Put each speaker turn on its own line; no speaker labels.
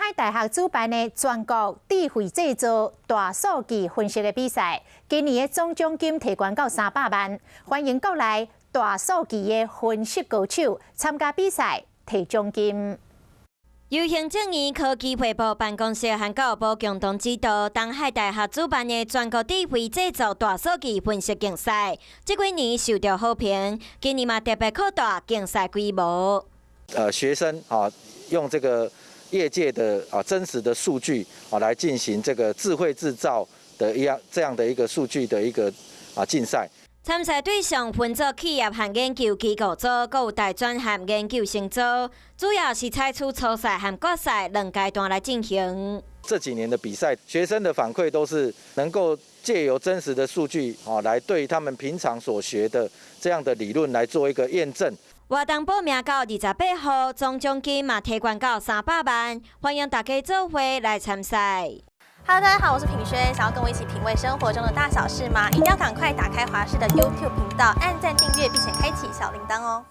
海大學主辦的全國智慧製造大數據分析的比賽，今年的總獎金提懸到300萬，歡迎國內大數據的分析高手參加比賽，提獎金。
由行政院科技會部辦公室和教育部共同指導，東海大學主辦的全國智慧製造大數據分析競賽，這幾年受到好評，今年嘛特別擴大競賽規模。
學生啊，用這個業界的啊真實的數據啊來進行這個智慧製造的一樣這樣的一個數據的一個啊競賽。
參賽對象分做企業和研究機構組，閣有大專和研究生組，主要是採取初賽和決賽兩階段來進行。
這幾年的比賽，學生的反饋都是能夠借由真實的數據啊，來對他們平常所學的這樣的理論來做一個驗證。
活動報名到28號，總獎金嘛提懸到300萬，歡迎大家做伙來參賽。
Hello，大家好，我是品軒，想要跟我一起品味生活中的大小事嗎？一定要趕快打開華視的 YouTube 頻道，按讚訂閱，並且開啟小鈴鐺哦。